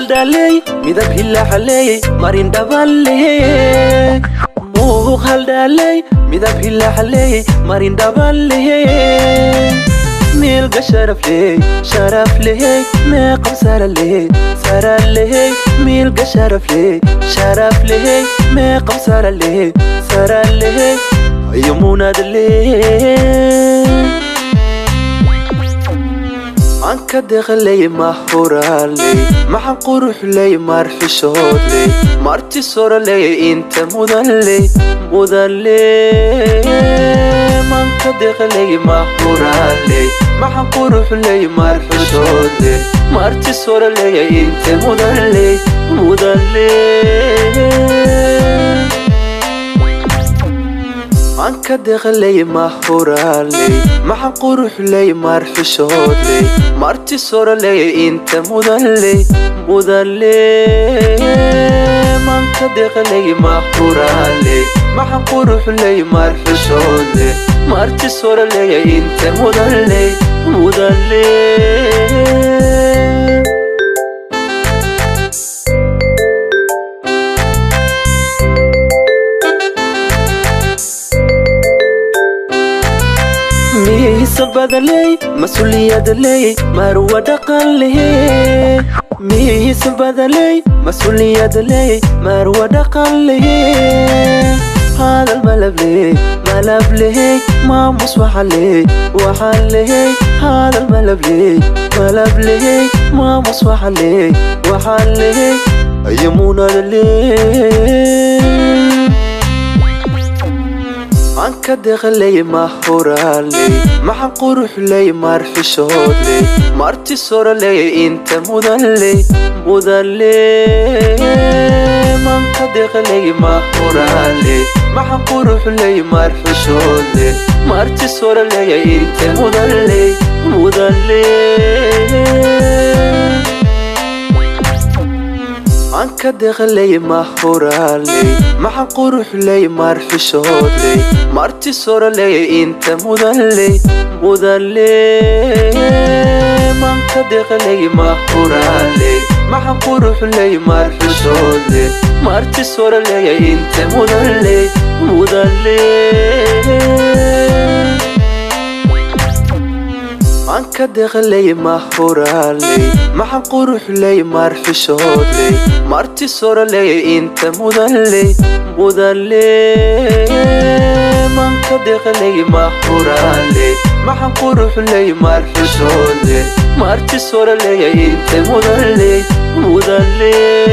Muuqaldhaley midab hilaxaley marin dhabaleh. Muuqaldhaley midab hilaxaley marin dhabaleh. Milga sharafley sharafley meeqam saraley saraley. Milga sharafley sharafley meeqam saraley saraley. Ayumunadley. Anka deqley mahuraley maxan quruxley marxishoodley marti soraley inta mudanley mudanley. Manka deqley mahuraley maxan quruxley marxishoodley marti soraley inta mudanley mudanley. Anka deqley mahuraley maxan quruxley marxishoodley marti soraley inta mudanley mudanley. Manka deqley mahuraley maxan quruxley marxishoodley marti soraley inta mudanley mudanley. Miisa badaley mas-uuliyadley marwa dhaqanleh. Miisa badaley mas-uuliyadley marwa dhaqanleh. Hadal malabley malabley maamus waxaley waxaley. Hadal malabley malabley maamus waxaley waxaley. Ayamunadley. Anka deqley mahuraley maxan quruxley marxishoodley marti soraley inta mudanley mudanley. Manka deqley mahuraley maxan quruxley marxishoodley marti soraley inta mudanley mudanley. Anka deqley mahuraley maxan quruxley marxishoodley marti soraley inta mudanley mudanley. Manka deqley mahuraley maxan quruxley marxishoodley marti soraley inta mudanley mudanley. Anka deqley mahuraley maxan quruxley marxishoodley marti soraley inta mudanley mudanley. Manka deqley mahuraley maxan quruxley marxishoodley marti soraley inta mudanley mudanley.